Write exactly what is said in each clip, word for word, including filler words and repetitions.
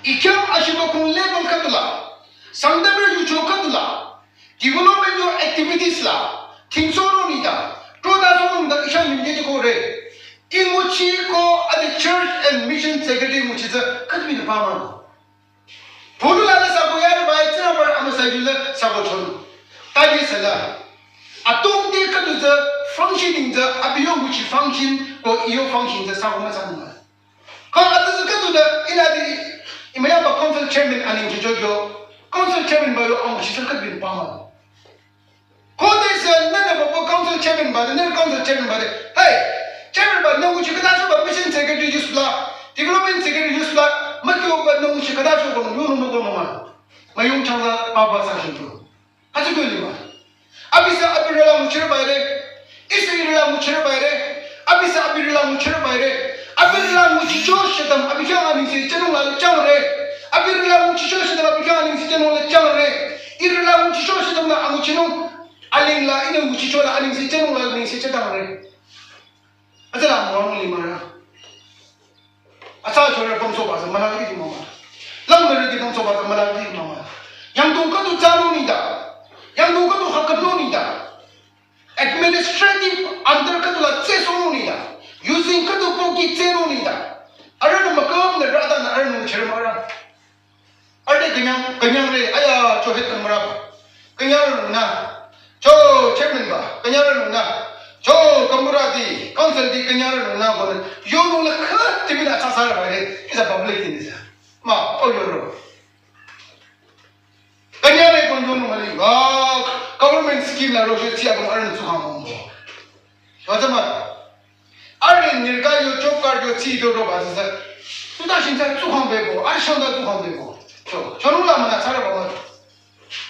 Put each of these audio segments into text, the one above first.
I khyang ashiba kong level khüdula, Sangtamrü yucho khüdula, development yo activities la, thingsohro nida, troda sohro nida, i khyang yimje jikore. I nguchi ko ade church and mission secretary nguchi tsü khüdumi nü pamano. Pulu la la sako yare bai tsüra bar ama sa yule sako chon. Tani sala. Atong de khüdu tsü functioning tsü abi yo nguchi function ko iyo function tsü sako ma sako ma. Kang ata tsü khüdu da ina di imaya ba council chairman aning jijo yo. Council chairman ba yo amu shi tsü khüdumi pamano. Kode sü nene baba council chairman bade, nene council chairman bade. Hey, chairman ba nungu chikada shuba mission secretary yusla, development secretary yusla, maki oba nungu chikada shuba yunu mugo mama. Mayung changla baba sa shintu. Hati kuli ma. Abi sü abi rela muchira baire. Isi rela muchira baire. Abi sü abi rela muchira baire. Abi rela muchicho shitam abi kya ani si chenung la changre. Abi rela muchicho shitam abi kya ani si chenung la changre. Irila nguchicho shitam na anguchinung. Aling la ina nguchicho la aling si chenung la aling si chetang re. Atala mo mo limara. Asa chore pamso ba sa mala ki mama. Lang mere ki pamso ba sa mala ki mama. Yang dong ka tu chanu nida. Yang dong ka tu hakat no nida. Administrative under ka tu la tse so no nida. Using ka tu poki tse no nida. Ara na makam na rada na ara na chore mara. Arde kanyang, kanyang re, aya, cho head kamura ba. Kanyang re nungna. Cho chairman ba, kanyang re nungna. Cho kamura di, council di kanyang re nungna ko ne. Yo nung le khat tibi na cha sa ra ba re. Isa public din isa. Ma, o yo ro. Kanyang re ko yo nung mali. Ba, government scheme la ro shi tia ko aran su ha mo. Yo zama. Arin nirga yo job card yo tsi do ro ba sa. Tuta shin sa tsu khang be bo, ar shang da tsu khang be bo. Cho, cho nung la ma na tsara ba ma.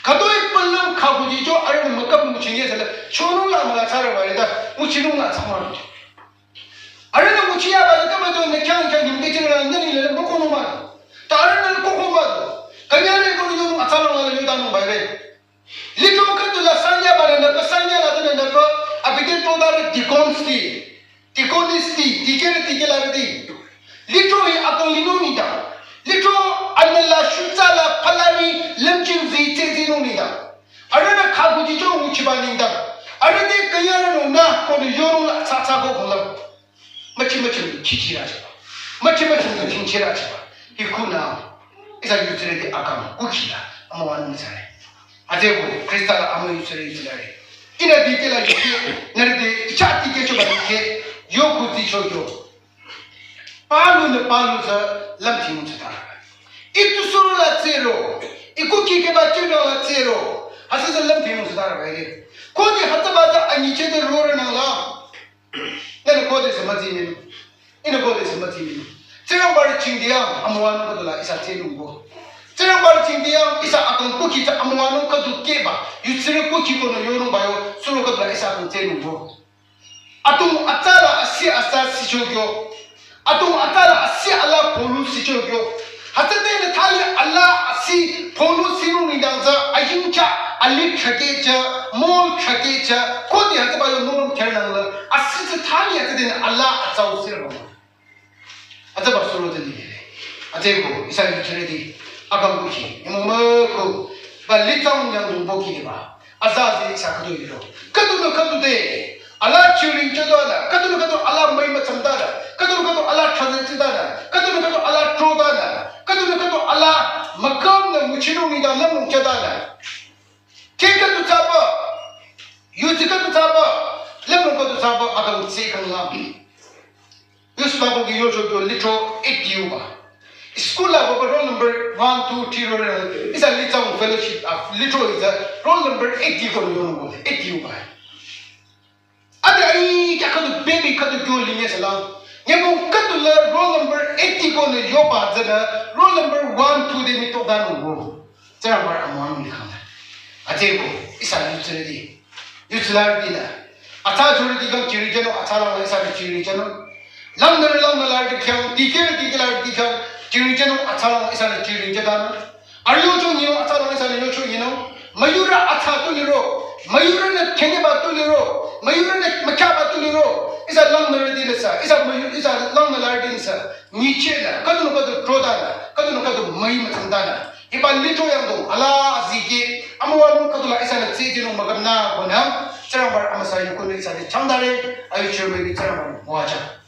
Ka do ik palam kha bu ji jo arin ma kap mu chin ye sa la. Cho nung la ma na tsara ba re da, mu chin nung la tsama. Arin mu chi ya ba ka ma do ne kyang kyang nim ke chin la ne ni le mo ko no ma. Ta arin ko ko ma. Kanyang re ko yo nung a tsara la yo da nung ba re. Litro khüdu la sanya ba la napa sanya la dana napa abide to da re deacons ti, deaconess ti, dikere dikela re di. Litro hi akong lino nida. Litro anala shutsa la palari lemchin zi tse zi no nida. Arana khagu ji jo nguchi ba nida. Arade kanyara no na ko ni yoro la tsa tsa go gola. Machi machi ni chichira chiba. Machi machi ni chinchira chiba. Hikuna. Isa yutsire di akam. Kukila. Ama wanu misare. Ate ko. Krista la ama yutsire yutsire. Ina di kela yutsire. Nari di icha di ke choba di ke. Yo kuti cho yo. Palu ne palu sa lam timu chata. Itu suru la zero. Iku ki ke ba chino la zero. Hasa sa lam timu chata. Kodi hata ba ta anyi chete rore nang la. Nene kode se matsi minu. Ine kode se matsi minu. Tserang bari chingdi yang amuan kadu la isa tsenung bo. Tserang bari chingdi yang isa akang kuki ta amuan kadu keba. Yutsire kuki kono yonung bayo. Suru kadu la isa akang tsenung bo. Atung atala asi asa sichogyo. Atung atala asi ala polu sichogyo. Hata tene thali ala asi polu sinu nidang za ayingcha ali thake cha mol thake cha kodi hata bayo nurung kernang la asi za thali hata tene ala atsau sirba. Hata ba suru tene. Ate ko isa ni chere di akang kuchi. Imo ma ko ba litang yang dungbo ki ba. Azazi isa kadu yiro. Kadu no kadu de. Ala chiring chodana. Kadu no kadu ala mai ma chamdana. Kadu no kadu ala transit dana. Kadu no kadu ala trodana. Kadu no kadu ala makam na muchinu ni da lam chadana. Ke kadu chaba. Yuti kadu chaba. Lam kadu chaba akang se kang lam. Yusuf Babu ki yocho kyo litro eighty yuba. School la baba roll number one, two, three roll number. Isa Litang fellowship of litro isa roll number eighty ko yono eighty yuba. Ade ai kya kadu baby kadu kyo linye sala. Nyebo kadu la roll number eighty ko ne yoba zana roll number one, two de mi to dano wo. Tsara bar amon ni khana. Ate ko isa yutsere di. Yutsere di na. Ata jori di kang chiri jano, ata la isa chiri jano. Lang na lang na la di kang, di ke di ke la di kang, chiri jano, ata la isa chiri jano. Aryo cho nino, ata la isa yo cho nino. Mayura ata tu niro. Mayura na kene ba tu niro. Mayura na makya ba tu niro. Isa lang na di na sa. Isa mayu isa lang na la di na sa. Ni che na. Kadu no kadu troda na. Kadu no kadu Müi mütsangdanü hiba lithro yangdong ala azikeh amüwanung khüdula ihsanü tsehjünung mükümnü konü Tsingrangba amüsa yukhunü ihsa te changdare. Ayu chirmübi Tsingrangba müwajüng.